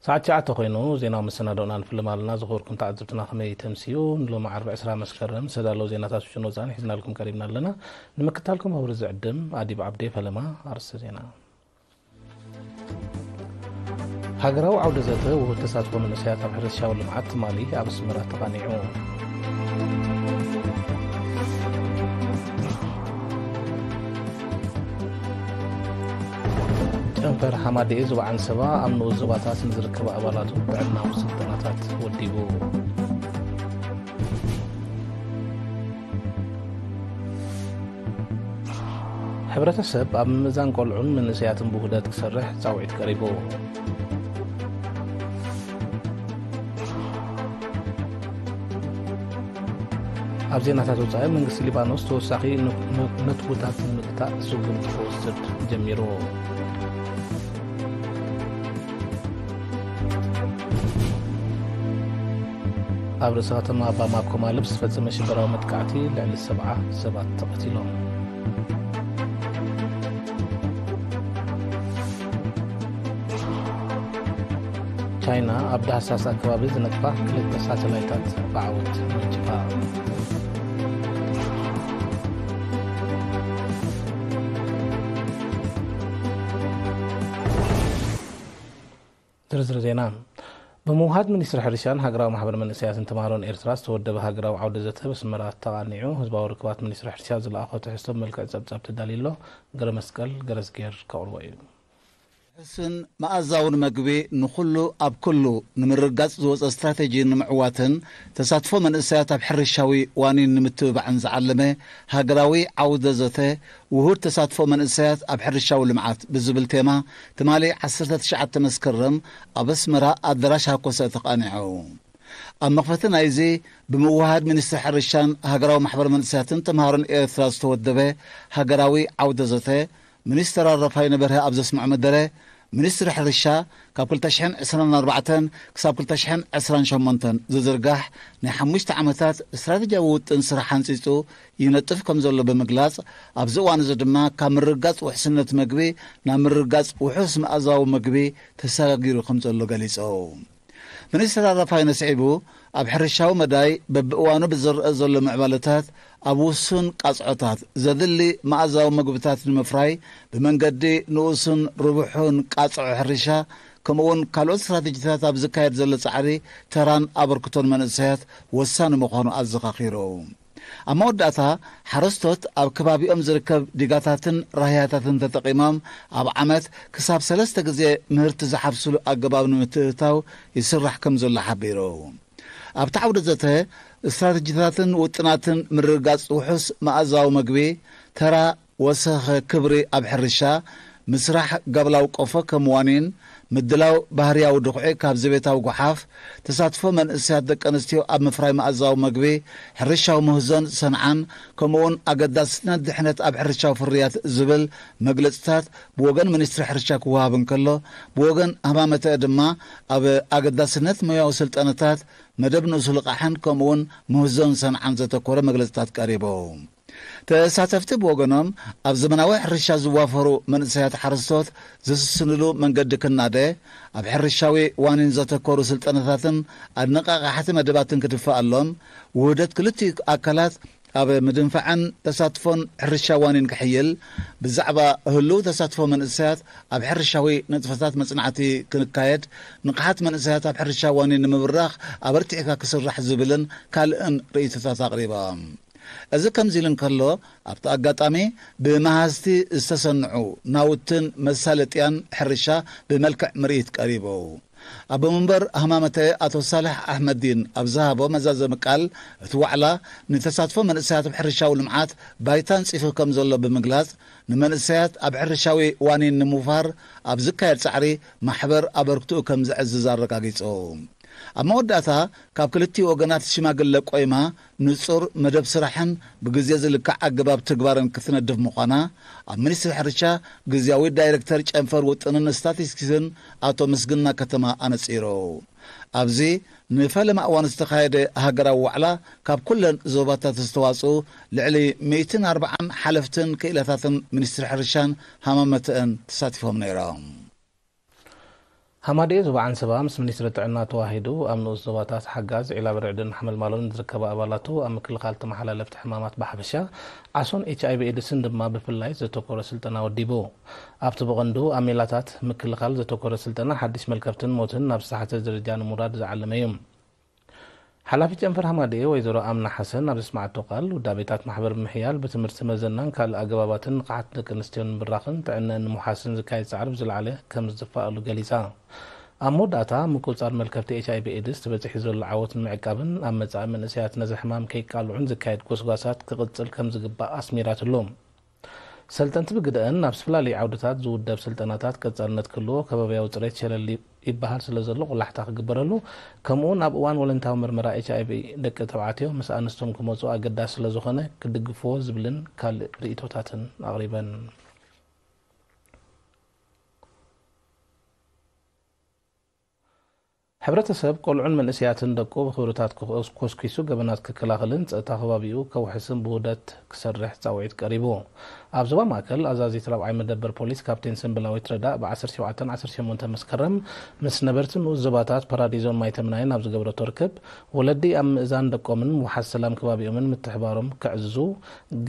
ሰዓት ትሽዓተ ኮይኑ ዜናዊ መሰናዶና ንፍልም ኣለና። ዝኽብርኩም ተዓዘብትና ከመይ ተምስዩ? ንሎሚ ዓርቢ ዕስራ መስከረም ዝተዳለዉ ዜናታት ውሽን ወፃእን ሒዝናልኩም ቀሪብና ኣለና። ንምክታልኩም ክብሪ ዝዕድም ኣዲብ ዓብዴ ፈለማ። ኣርእስተ ዜና። ሃገራዊ ዓውደ ዘተ ውሁድ ተሳትፎ መንእሰያት ኣብ ሕርሻዊ ልምዓት ትማሊ ኣብ ኣስመራ ተቓኒዑ። ጨንፈር ሓማደኤ ዞባ ዓንሰባ ኣብ ንኡስ ዞባታት ንዝርከቡ ኣባላቱ ጥዕናዊ ስልጠናታት ወዲቡ። ሕብረተሰብ ኣብ ምምእዛን ቆልዑን መንእሰያትን ብውህደት ክሰርሕ ጻውዒት ቀሪቡ። ኣብ ዜናታት ወጻኢ፣ መንግስቲ ሊባኖስ ተወሳኺ ነ-፣ ነ-፣ ነትጉታት ንምግታእ ስጉምቲ ክወስድ ጀሚሩ። ኣብ ርእሰ ከተማ ባማኮ ማሊ ብዝተፈጸመ ሽበራዊ መጥቃዕቲ ልዕሊ ሰብዓ ሰባት ተቐቲሎም። ቻይና ኣብ ዳህሳስ ኣከባቢ ዝነጥፋ ክልተ ሳተላይታት ብዓወት ወንጪፋ። ዝርዝር ዜና። ብምውሃድ ሚኒስትሪ ሕርሻን ሃገራዊ ማሕበር መንእሰያትን ተምሃሮን ኤርትራ ዝተወደበ ሃገራዊ ዓውደ ዘተ ኣብ ኣስመራ ተቓኒዑ። ህዝባዊ ርክባት ሚኒስትሪ ሕርሻ ዝለኣኾ ትሕዝቶ ብመልክዕ ጸብጻብ ተዳልዩ ኣሎ። ገረ መስቀል ገረዝጌር ከቕርቦ እዩ። ሕስን መኣዛውን መግቢ ንኹሉ ኣብ ኩሉ ንምርጋጽ ዝወጸ ስትራቴጂ ንምዕዋትን ተሳትፎ መንእሰያት ኣብ ሕርሻዊ ዋኒን ንምትብባዕን ዝዓለመ ሃገራዊ ዓውደ ዘተ ውሁድ ተሳትፎ መንእሰያት ኣብ ሕርሻዊ ልምዓት ብዝብል ቴማ ትማሊ ዓሰርተ ትሽዓተ መስከረም ኣብ ኣስመራ ኣደራሽ ሃኮሰ ተቓኒዑ። ኣብ መኽፈቲ ናይዚ ብምውሃድ ሚኒስትሪ ሕርሻን ሃገራዊ ማሕበር መንእሰያትን ተምሃሮን ኤርትራ ዝተወደበ ሃገራዊ ዓውደ ዘተ፣ ሚኒስትር ኣረፋይነ በርሀ ኣብ ዘስምዖ መደረ፣ ሚኒስትሪ ሕርሻ ካብ ክልተ ሽሕን ዕስራን ኣርባዕተን ክሳብ ክልተ ሽሕን ዕስራን ሸሞንተን ዝዝርጋሕ ናይ ሓሙሽተ ዓመታት ስትራቴጂያዊ ውጥን ስራሕ ሓንጺጹ ይነጥፍ ከም ዘሎ ብምግላጽ፣ ኣብዚ እዋን እዚ ድማ ካብ ምርግጋጽ ውሕስነት መግቢ ናብ ምርግጋጽ ውሑስ መኣዛዊ መግቢ ተሰጋጊሩ ከም ዘሎ ገሊጹ። ሚኒስትር ኣረፋይነ ስዒቡ፣ ኣብ ሕርሻዊ መዳይ በብእዋኑ ብዝረአ ዘሎ ምዕባለታት፣ ኣብ ውሱን ቃጽዖታት ዘድሊ መኣዛዊ መግብታት ንምፍራይ ብመንገዲ ንኡስን ርቡሑን ቃጽዖ ሕርሻ፣ ከምኡውን ካልኦት ስትራተጂታት ኣብ ዝካየድ ዘሎ ጻዕሪ ተራን ኣበርክቶን መንእሰያት ወሳኒ ምዃኑ ኣዘኻኺሩ። ኣብ መወዳእታ፣ ሓረስቶት ኣብ ከባቢኦም ዝርከብ ዲጋታትን ራህያታትን ተጠቒሞም ኣብ ዓመት ክሳብ ሰለስተ ግዜ ምህርቲ ዝሓፍስሉ ኣገባብ ንምትእትታው ይስራሕ ከም ዘሎ ሓቢሩ። ኣብቲ ዓውደ ዘተ፣ ስትራተጂታትን ውጥናትን ምርግጋጽ ውሑስ መኣዛዊ መግቢ፣ ተራ ወሰኸ ክብሪ ኣብ ሕርሻ፣ ምስራሕ ጋብላዊ ቆፎ ከም ዋኒን፣ ምድላው ባህርያዊ ድኹዒ ካብ ዘቤታዊ ጓሓፍ፣ ተሳትፎ መንእሰያት ደቂ ኣንስትዮ ኣብ ምፍራይ መኣዛዊ መግቢ፣ ሕርሻዊ ምህዞን ሰንዓን፣ ከምኡውን ኣገዳስነት ድሕነት ኣብ ሕርሻዊ ፍርያት ዝብል መግለጽታት ብወገን ሚኒስትሪ ሕርሻ ክወሃብ እንከሎ፣ ብወገን ሃማመተአ ድማ ኣብ ኣገዳስነት ሞያዊ ስልጠነታት፣ መደብ ንኡስ ልቓሕን ከምኡውን ምህዞን ሰንዓን ዘተኮረ መግለጽታት ቀሪቡ። ተሳተፍቲ ብወገኖም፣ ኣብ ዘመናዊ ሕርሻ ዝዋፈሩ መንእሰያት ሓረስቶት ዝስስንሉ መንገዲ ክናደ፣ ኣብ ሕርሻዊ ዋኒን ዘተኮሩ ስልጠናታትን ኣነቓቓሕቲ መደባትን ክድፈኣሎም፣ ውህደት ክልቲኡ ኣካላት ኣብ ምድንፋዕን ተሳትፎን ሕርሻ ዋኒን ክሕይል፣ ብዛዕባ ህሉው ተሳትፎ መንእሰያት ኣብ ሕርሻዊ ንጥፈታት መጽናዕቲ ክንካየድ፣ ንቕሓት መንእሰያት ኣብ ሕርሻ ዋኒን ንምብራኽ ኣበርቲዕካ ክስራሕ ዝብልን ካልእን ርእይቶታት ኣቕሪቦም። እዚ ከምዚ ኢሉ እንከሎ፣ ኣብቲ ኣጋጣሚ ብመሃዝቲ ዝተሰንዑ ናውትን መሳለጥያን ሕርሻ ብመልክዕ ምርኢት ቀሪቡ። ኣቦ መንበር ሃማመተ ኣቶ ሳልሕ ኣሕመዲን ኣብ ዝሃቦ መዛዘሚ ቃል፣ እቲ ዋዕላ ንተሳትፎ መንእሰያት ኣብ ሕርሻዊ ልምዓት ባይታ ኣንጺፉ ከም ዘሎ ብምግላጽ፣ ንመንእሰያት ኣብ ሕርሻዊ ዋኒን ንምውፋር ኣብ ዝካየድ ጻዕሪ ማሕበር ኣበርክትኡ ከም ዘዕዝዝ ኣረጋጊጹ። ኣብ መወዳእታ፣ ካብ ክልቲኡ ወገናት ሽማግለ ቆይማ ንጹር መደብ ስራሕን ብግዜ ዝልካዕ ኣገባብ ትግባርን ክትነድፍ ምዃና ኣብ ሚኒስትሪ ሕርሻ ግዝያዊ ዳይሬክተር ጨንፈር ውጥንን ስታቲስቲክስን ኣቶ ምስግና ከተማ ኣነጺሩ። ኣብዚ ንፈለማ እዋን ዝተኻየደ ሃገራዊ ዋዕላ ካብ ኩለን ዞባታት ዝተዋጽኡ ልዕሊ ሚእትን ኣርባዓን ሓለፍትን ክኢላታትን ሚኒስትሪ ሕርሻን ሃማመተአን ተሳቲፎም ነይሮም። ሃማደኤ ዞባ ዓንሰባ ምስ ሚኒስትሪ ጥዕና ተዋሂዱ ኣብ ንኡስ ዞባታት ሓጋዝ፣ ዒላ ብርዕድን ሓመልማሎን ዝርከባ ኣባላቱ ኣብ ምክልኻል ተመሓላለፍቲ ሕማማት ብሓፈሻ ዓሶን ኤች ኣይ ቪ ኤድስን ድማ ብፍላይ ዘተኮረ ስልጠና ወዲቡ። ኣብቲ ብቐንዱ ኣብ ሜላታት ምክልኻል ዘተኮረ ስልጠና ሓድሽ መልከፍትን ሞትን ናብ ዝተሓተ ደረጃ ንምውራድ ዝዓለመ እዩ። ሓላፊ ጨንፈር ሃማደኤ ወይዘሮ ኣምና ሓሰን ኣብ ዘስማዓቶ ቃል፣ ውዳቤታት ማሕበር ብምሕያል ብትምህርቲ መዘናን ካልእ ኣገባባትን ንቕሓት ደቂ ኣንስትዮን ንምብራኽን ጥዕነአን ንምውሓስን ዝካየድ ጻዕሪ ብዝለዓለ ከም ዝፋኣሉ ገሊጻ። ኣብ መወዳእታ፣ ምቁጽጻር መልከፍቲ ኤች ኣይ ቪ ኤድስ ተበጺሑ ዘሎ ዓወት ንምዕቃብን ኣብ መጻኢ መንእሰያት ነዚ ሕማም ከይቃልዑን ዝካየድ ጎስጓሳት ክቕጽል ከም ዝግባእ ኣስሚራትሉ። ሰልጠንቲ ብግደአን፣ ናብ ዝተፈላለዩ ዓውድታት ዝውደብ ስልጠናታት ቀጻልነት ክህልዎ፣ ከባብያዊ ጽሬት ሸለል ይበሃል ስለ ዘሎ ቁላሕታ ክግበረሉ፣ ከምኡውን ኣብ እዋን ወለንታዊ ምርመራ ኤች ኣይ ቪ ደቂ ተባዕትዮ ምስ ኣንስቶም ክመጹ ኣገዳሲ ስለ ዝኾነ ክድግፍዎ ዝብልን ካልእ ርእይቶታትን ኣቕሪበን። ሕብረተሰብ ቆልዑን መንእሰያትን ደቁ ብኽብርታት ክኾስ-፣ ኮስኪሱ ገበናት ክከላኸልን ጸጥታ ከባቢኡ ከውሕስን ብውህደት ክሰርሕ ጻውዒት ቀሪቡ። ኣብ ዞባ ማእከል፣ ኣዛዚት ራብዓይ መደበር ፖሊስ ካፕቴን ሰምበላዊት ረዳእ ብ ዓሰርተ ሸውዓተን ዓሰርተ ሸሞንተን መስከረም ምስ ነበርቲ ንኡስ ዞባታት ፓራዲዞን ማይተምናይን ኣብ ዝገበረቶ ርክብ፣ ወለዲ ኣብ ምእዛን ደቆምን ምውሓስ ሰላም ከባቢኦምን ምትሕባሮም ከዕዝዙ፣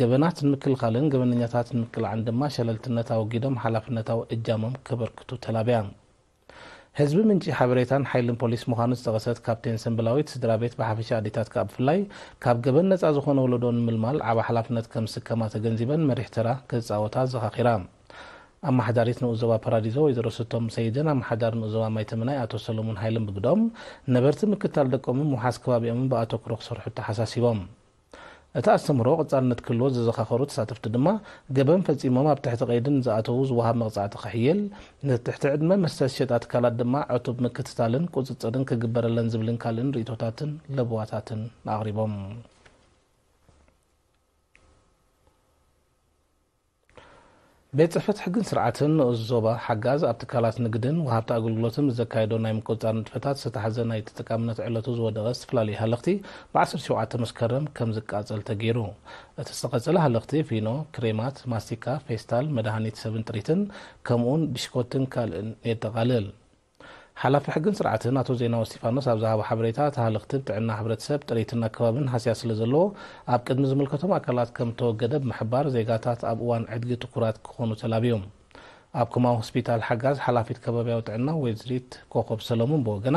ገበናት ንምክልኻልን ገበነኛታት ንምቅላዕን ድማ ሸለልትነት ኣወጊዶም ሓላፍነታዊ እጃሞም ከበርክቱ ተላብያ። ህዝቢ ምንጪ ሓበሬታን ሓይልን ፖሊስ ምዃኑ ዝጠቐሰት ካፕቴን ሰምበላዊት፣ ስድራ ቤት ብሓፈሻ ኣዴታት ከኣ ብፍላይ ካብ ገበን ነጻ ዝኾነ ወለዶ ንምልማል ዓቢ ሓላፍነት ከም ዝስከማ ተገንዚበን መሪሕ ተራ ክጻወታ ኣዘኻኺራ። ኣመሓዳሪት ንኡስ ዞባ ፓራዲዞ ወይዘሮ ስቶም ሰይድን ኣመሓዳሪ ንኡስ ዞባ ማይተምናይ ኣቶ ሰሎሞን ሃይለን ብግዶም፣ ነበርቲ ምክታል ደቆምን ምውሓስ ከባቢኦምን ብኣተኩሮ ክሰርሑ ተሓሳሲቦም። እቲ ኣስተምህሮ ቀጻልነት ክህልዎ ዘዘኻኸሩ ተሳተፍቲ ድማ፣ ገበን ፈጺሞም ኣብ ትሕቲ ቀይዲ ንዝኣተዉ ዝወሃብ መቕጻዕቲ ክሕየል፣ ንትሕቲ ዕድመ መስተ ዝሸጣ ትካላት ድማ ዕቱብ ምክትታልን ቁጽጽርን ክግበረለን ዝብልን ካልእን ርእይቶታትን ለበዋታትን ኣቕሪቦም። ቤት ጽሕፈት ሕግን ስርዓትን ንኡስ ዞባ ሓጋዝ ኣብ ትካላት ንግድን ወሃብቲ ኣገልግሎትን ብዘካየዶ ናይ ምቁጽጻር ንጥፈታት ዝተታሕዘ ናይ ተጠቃምነት ዕለቱ ዝወደቐ ዝተፈላለዩ ሃለኽቲ ብ ዓሰርተ ሸውዓተ መስከረም ከም ዝቃጸል ተገይሩ። እቲ ዝተቐጸለ ሃለኽቲ ፊኖ፣ ክሬማት፣ ማስቲካ፣ ፌስታል፣ መድሃኒት ሰብን ጥሪትን፣ ከምኡውን ብሽኮትን ካልእን የጠቓልል። ሓላፊ ሕግን ስርዓትን ኣቶ ዜናዊ እስቲፋኖስ ኣብ ዝሃቦ ሓበሬታ፣ እቲ ሃለኽቲ ብጥዕና ሕብረተሰብ፣ ጥሪትን ኣከባብን ሃስያ ስለ ዘለዎ፣ ኣብ ቅድሚ ዝምልከቶም ኣካላት ከም እተወገደ ብምሕባር፣ ዜጋታት ኣብ እዋን ዕድጊ ትኩራት ክኾኑ ተላብዮም። ኣብ ኩማው ሆስፒታል ሓጋዝ ሓላፊት ከባብያዊ ጥዕና ወይዘሪት ኮኾብ ሰለሙን ብወገና፣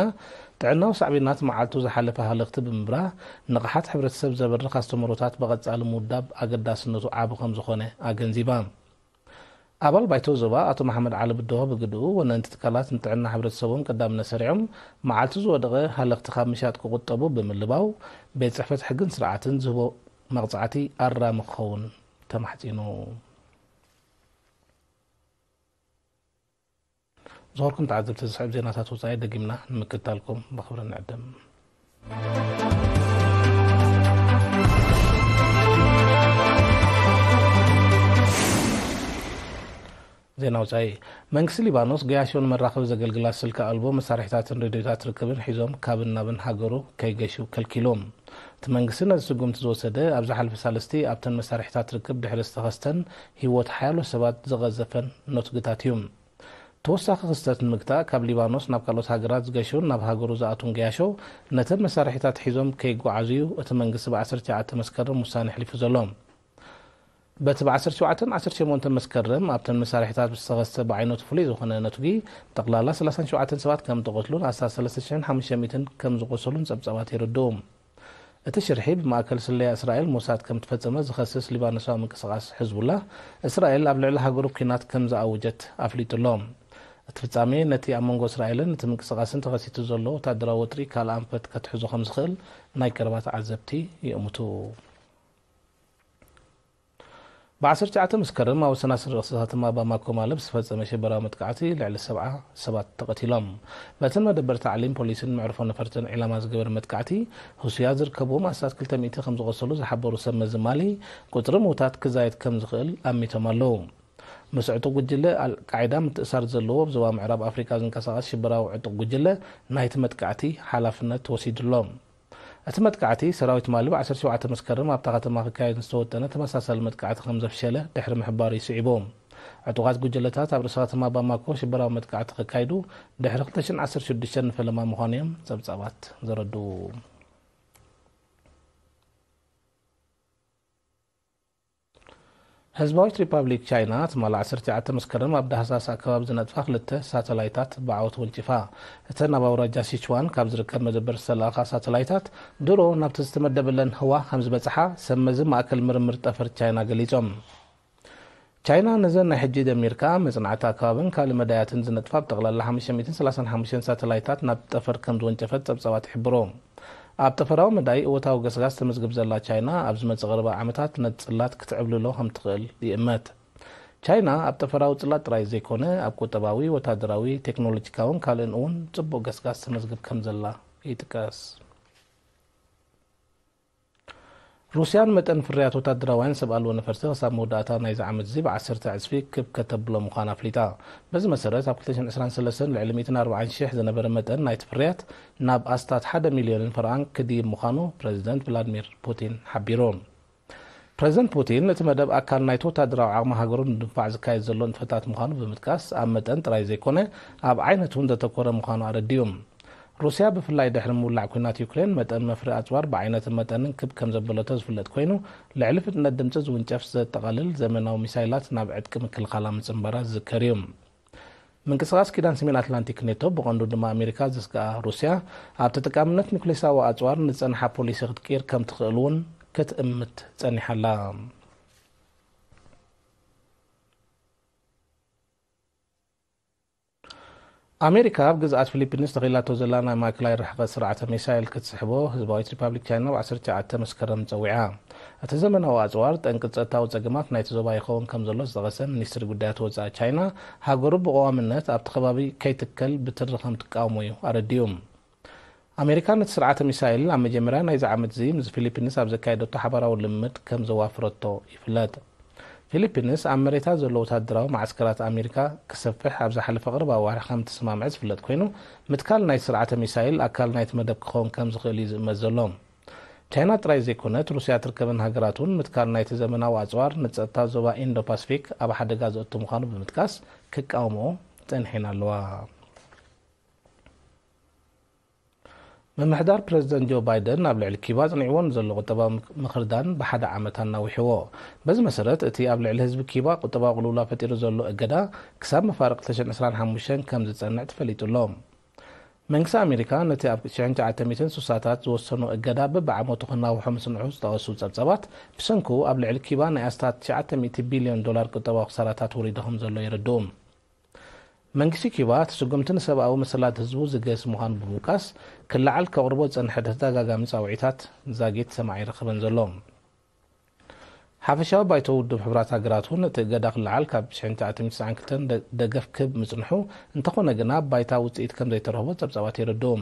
ጥዕናዊ ሳዕቤናት መዓልቱ ዝሓለፈ ሃለኽቲ ብምብራህ፣ ንቕሓት ሕብረተሰብ ዘበርኽ ኣስተምህሮታት ብቐጻሊ ምውዳብ ኣገዳስነቱ ዓቢ ከም ዝኾነ ኣገንዚባ። ኣባል ባይቶ ዞባ ኣቶ መሓመድ ዓሊ ብድሆ ብግድኡ፣ ወነንቲ ትካላት ንጥዕና ሕብረተሰቦም ቀዳምነት ሰሪዖም፣ መዓልቱ ዝወደቐ ሃለኽቲ ካብ ምሻጥ ክቑጠቡ ብምልባው፣ ቤት ጽሕፈት ሕግን ስርዓትን ዝህቦ መቕጻዕቲ ኣራሚ ክኸውን ተማሕጺኑ። ዝኸበርኩም ተዓዘብቲ፣ ዝስዕብ ዜናታት ወጻኢ ደጊምና ንምክትታልኩም ብኽብሪ ንዕድም። ዜና ወጻኢ። መንግስቲ ሊባኖስ ገያሾ ንመራኸቢ ዘገልግላ ስልኪ ኣልቦ መሳርሒታትን ሬድዮታት ርክብን ሒዞም ካብን ናብን ሃገሩ ከይገሹ ከልኪሉ። እቲ መንግስቲ ነዚ ስጉምቲ ዝወሰደ ኣብ ዝሓለፈ ሳልስቲ ኣብተን መሳርሒታት ርክብ ድሕሪ ዝተኸስተን ህይወት ሓያሎ ሰባት ዝቐዘፈን ነቱግታት እዩ። ተወሳኺ ክስተት ንምግታእ ካብ ሊባኖስ ናብ ካልኦት ሃገራት ዝገሹን ናብ ሃገሩ ዝኣትዉን ገያሾ ነተን መሳርሒታት ሒዞም ከይጓዓዙ እዩ እቲ መንግስቲ ብ ዓሰርተ ትሽዓተ መስከረም ውሳነ ኣሕሊፉ ዘሎ። በቲ ብ ዓሰርተ ሸውዓተን ዓሰርተ ሸሞንተን መስከረም ኣብተን መሳርሒታት ዝተኸስተ ብዓይነቱ ፍሉይ ዝኾነ ነቱጊ፣ ጠቕላላ ሰላሳን ሸውዓተን ሰባት ከም ዝተቐትሉን ኣስታት ሰለስተ ሽሕን ሓሙሽተ ሚእትን ከም ዝቖሰሉን ጸብጻባት የረድኡ። እቲ ሽርሒ ብማእከል ስለያ እስራኤል ሞሳድ ከም ዝተፈጸመ ዝኸስስ ሊባኖሳዊ ምንቅስቓስ ሕዝቡላህ፣ እስራኤል ኣብ ልዕሊ ሃገሩ ኲናት ከም ዝኣወጀት ኣፍሊጡ ኣሎ። እቲ ፍጻሜ ነቲ ኣብ መንጎ እስራኤልን እቲ ምንቅስቓስን ተኸሲቱ ዘሎ ወታደራዊ ወጥሪ ካልእ ኣንፈት ከትሕዞ ከም ዝኽእል ናይ ቀረባ ተዓዘብቲ ይእምቱ። ብ ዓሰርተ ትሽዓተ መስከረም ኣብ ወሰናስን ርእሲ ከተማ ባማኮ ማለ ብዝተፈጸመ ሽበራዊ መጥቃዕቲ ልዕሊ ሰብዓ ሰባት ተቐቲሎም። በተን መደበር ታዕሊም፣ ፖሊስን መዕርፎ ነፈርትን ዒላማ ዝገበረ መጥቃዕቲ፣ ህሱያት ዝርከብዎም ኣስታት ክልተ ሚእቲ ከም ዝቖሰሉ ዝሓበሩ ሰብ መዚ ማሊ፣ ቁጽሪ ምዉታት ክዛየድ ከም ዝኽእል ኣሚቶም ኣለዉ። ምስ ዕጡቕ ጉጅለ ኣልቃዒዳ ምትእሳር ዘለዎ ኣብ ዞባ ምዕራብ ኣፍሪቃ ዝንቀሳቐስ ሽበራዊ ዕጡቕ ጉጅለ ናይቲ መጥቃዕቲ ሓላፍነት ወሲዱ ኣሎ። እቲ መጥቃዕቲ፣ ሰራዊት ማሊ ብ ዓሰርተ ሸውዓተ መስከረም ኣብታ ከተማ ክካየድ ዝተወጠነ ተመሳሳሊ መጥቃዕቲ ከም ዘፍሸለ ድሕሪ ምሕባሩ እዩ ስዒቡ። ዕጡቓት ጉጅለታት ኣብ ርእሰ ከተማ ባማኮ ሽበራዊ መጥቃዕቲ ከካይዱ ድሕሪ ክልተ ሽሕን ዓሰርተ ሽዱሽተን ንፈለማ ምዃኑ እዮም ጸብጻባት ዘረድኡ። ህዝባዊት ሪፓብሊክ ቻይና ትማሊ ዓሰርተ ትሽዓተ መስከረም ኣብ ዳህሳስ ኣከባቢ ዝነጥፋ ክልተ ሳተላይታት ብዓወት ወንጪፋ። እተን ኣብ ኣውራጃ ሲችዋን ካብ ዝርከብ መደበር ዝተለኣኻ ሳተላይታት ድሮ ናብቲ ዝተመደበለን ህዋ ከም ዝበጽሓ ሰብ መዚ ማእከል ምርምር ጠፈር ቻይና ገሊጾም። ቻይና ነዘን ናይ ሕጂ ደሚርካ መጽናዕቲ ኣከባብን ካልእ መዳያትን ዝነጥፋ ብጠቕላላ ሓሙሽተ ሚእትን ሰላሳን ሓሙሽተን ሳተላይታት ናብ ጠፈር ከም ዝወንጨፈት ጸብጻባት ይሕብሩ። ኣብ ጠፈራዊ መዳይ እወታዊ ገስጋስ ተመዝግብ ዘላ ቻይና፣ ኣብ ዝመጽእ ቀረባ ዓመታት ነቲ ጽላት ክትዕብልሎ ከም ትኽእል ይእመት። ቻይና ኣብ ጠፈራዊ ጽላት ጥራይ ዘይኮነ፣ ኣብ ቁጠባዊ፣ ወታደራዊ፣ ቴክኖሎጂካውን ካልእን እውን ጽቡቕ ገስጋስ ተመዝግብ ከም ዘላ ይጥቀስ። ሩስያ ንመጠን ፍርያት ወታደራውያን ሰብ ኣልቦ ነፈርቲ ክሳብ መወዳእታ ናይዚ ዓመት እዚ ብዓሰርተ ዕጽፊ ክብ ከተብሎ ምዃና ኣፍሊጣ። በዚ መሰረት፣ ኣብ ክልተ ሽሕን ዕስራን ሰለስተን ልዕሊ ሚእትን ኣርባዓን ሽሕ ዝነበረ መጠን ናይቲ ፍርያት ናብ ኣስታት ሓደ ሚልዮንን ፈረቓን ክድይብ ምዃኑ ፕረዚደንት ቭላድሚር ፑቲን ሓቢሩ። ፕረዚደንት ፑቲን፣ እቲ መደብ ኣካል ናይቲ ወታደራዊ ዓቕሚ ሃገሩ ንምድንፋዕ ዝካየድ ዘሎ ንጥፈታት ምዃኑ ብምጥቃስ፣ ኣብ መጠን ጥራይ ዘይኮነ፣ ኣብ ዓይነት እውን ዘተኮረ ምዃኑ ኣረዲኡ። ሩስያ ብፍላይ ድሕሪ ምውላዕ ኲናት ዩክሬን መጠን መፍረ ኣጽዋር ብዓይነትን መጠንን ክብ ከም ዘበለቶ ዝፍለጥ ኮይኑ፣ ልዕሊ ፍጥነት ድምጺ ዝውንጨፍ ዘጠቓልል ዘመናዊ ሚሳይላት ናብ ዕጥቂ ምክልኻላ ምጽንባራ ዝዝከር እዩ። ምንቅስቓስ ኪዳን ሰሜን ኣትላንቲክ ኔቶ፣ ብቐንዱ ድማ ኣሜሪካ ዘስግኣ ሩስያ፣ ኣብ ተጠቃምነት ኒኩሌሳዊ ኣጽዋር ንዝጸንሓ ፖሊሲ ክትቅይር ከም ትኽእል እውን ክትእምት ጸኒሓ ኣላ። ኣሜሪካ ኣብ ግዝኣት ፊሊፒንስ ተኺላቶ ዘላ ናይ ማእከላይ ርሕቀት ስርዓተ ሚሳይል ክትስሕቦ ህዝባዊት ሪፓብሊክ ቻይና ብ ዓሰርተ ትሽዓተ መስከረም ጸዊዓ። እቲ ዘመናዊ ኣጽዋር ጠንቂ ጸጥታዊ ጸገማት ናይቲ ዞባ ይኸውን ከም ዘሎ ዝጠቐሰ ሚኒስትሪ ጉዳያት ወጻኢ ቻይና፣ ሃገሩ ብቐዋምነት ኣብቲ ከባቢ ከይትከል ብትሪ ከም ትቃወሞ እዩ ኣረዲኡ። ኣሜሪካ ነቲ ስርዓተ ሚሳይል ኣብ መጀመርያ ናይዚ ዓመት እዚ ምስ ፊሊፒንስ ኣብ ዘካየደቶ ሓባራዊ ልምምድ ከም ዘዋፈረቶ ይፍለጥ። ፊሊፒንስ ኣብ መሬታ ዘሎ ወታደራዊ መዓስከራት ኣሜሪካ ክሰፍሕ ኣብ ዝሓለፈ ቅርብ ኣዋርሕ ከም እተሰማምዐ ዝፍለጥ ኮይኑ፣ ምትካል ናይ ስርዓተ ሚሳይል ኣካል ናይቲ መደብ ክኸውን ከም ዝኽእል እዩ ዝእመት ዘሎ። ቻይና ጥራይ ዘይኮነት፣ ሩስያ ትርከበን ሃገራት እውን ምትካል ናይቲ ዘመናዊ ኣጽዋር ንጸጥታ ዞባ ኢንዶ ፓስፊክ ኣብ ሓደጋ ዘእቱ ምዃኑ ብምጥቃስ ክቃወምኦ ጸኒሐን ኣለዋ። ምምሕዳር ፕረዚደንት ጆ ባይደን ኣብ ልዕሊ ኪባ ኣጽኒዕዎ ንዘሎ ቁጠባዊ ምክ-፣ ምኽርዳን ብሓደ ዓመት ኣናዊሕዎ። በዚ መሰረት፣ እቲ ኣብ ልዕሊ ህዝቢ ኪባ ቁጠባዊ ቅልውላው ፈጢሩ ዘሎ እገዳ ክሳብ መፋርቕ ክልተ ሽሕን ዕስራን ሓሙሽተን ከም ዝጸንዕ ተፈሊጡ ኣሎ። መንግስቲ ኣሜሪካ ነቲ ኣብ ሽሕን ትሽዓተ ሚእትን ስሳታት ዝወሰኖ እገዳ በብዓመቱ ክናውሖ ምጽንሑ ዝጠቐሱ ጸብጻባት፣ ብሰንኩ ኣብ ልዕሊ ኪባ ናይ ኣስታት ትሽዓተ ሚእቲ ቢልዮን ዶላር ቁጠባዊ ክሳራታት ወሪዱ ከም ዘሎ የረድኡ። መንግስቲ ኪባ እቲ ስጉምቲ ንሰብኣዊ መሰላት ህዝቡ ዝገስ ምዃኑ ብምውቃስ፣ ክለዓል ከቕርቦ ዝጸንሐ ተደጋጋሚ ጻውዒታት ዛጊት ሰማዒ ኣይረኸበን ዘሎ። ሓፈሻዊ ባይቶ ውድብ ሕቡራት ሃገራት እውን እቲ እገዳ ክለዓል ካብ ሽሕን ትሽዓተ ሚእትን ተስዓን ክልተን ደ-፣ ደገፍ ክህብ ምጽንሑ፣ እንተኾነ ግና ባይታ ውጽኢት ከም ዘይተረኽቦ ጸብጻባት የረድኡ።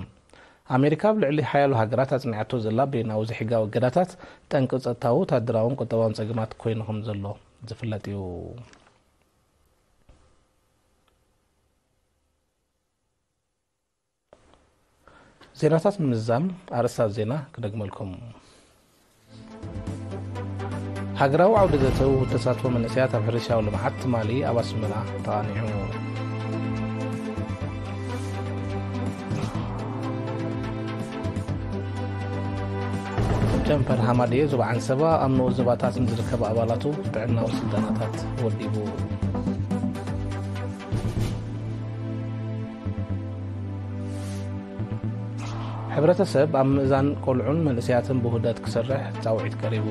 ኣሜሪካ ኣብ ልዕሊ ሓያሎ ሃገራት ኣጽኒዓቶ ዘላ በይናዊ ዘይሕጋዊ እገዳታት ጠንቂ ጸጥታዊ፣ ወታደራውን ቁጠባውን ጸገማት ኮይኑ ከም ዘሎ ዝፍለጥ እዩ። ዜናታት ንምዝዛም ኣርእስታት ዜና ክደግመልኩም። ሃገራዊ ዓውዲ ዘተ ውሁድ ተሳትፎ መንእሰያት ኣብ ሕርሻዊ ልምዓት ትማሊ ኣብ ኣስመራ ተቓኒዑ። ጨንፈር ሃማደኤ ዞባ ዓንሰባ ኣብ ንኡስ ዞባታት ንዝርከቡ ኣባላቱ ጥዕናዊ ስልጠናታት ወዲቡ። ሕብረተሰብ ኣብ ምእዛን ቆልዑን መንእሰያትን ብውህደት ክሰርሕ ጻውዒት ቀሪቡ።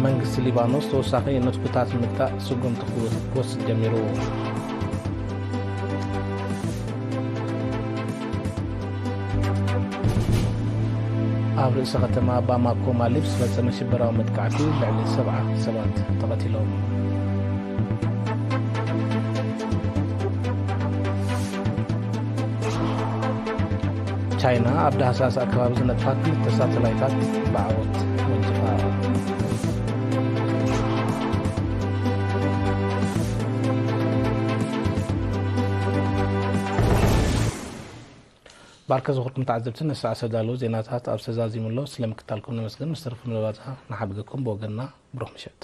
መንግስቲ ሊባኖስ ተወሳኺ ንጥፊታት ምግታእ ስጉምቲ ክወስድ ጀሚሩ። ኣብ ርእሰ ከተማ ባማኮ ማሊ ብዝተፈጸመ ሽበራዊ መጥቃዕቲ ልዕሊ ሰብዓ ሰባት ተቐቲሎም። ቻይና ኣብ ዳህሳስ ኣከባቢ ዝነጥፋ ክልተ ሳተላይታት ብዓወት ወንጭፋ። ባርከ ዝኹርኩም ተዓዘብቲ፣ ነሰዓ ዝተዳለዉ ዜናታት ኣብ ዝተዛዚሙ ኣሎ። ስለ ምክታልኩም ነመስግን። ምስ ተረፉ መደባትና ንሓብገኩም ብወገንና ብሩኽ ምሸት።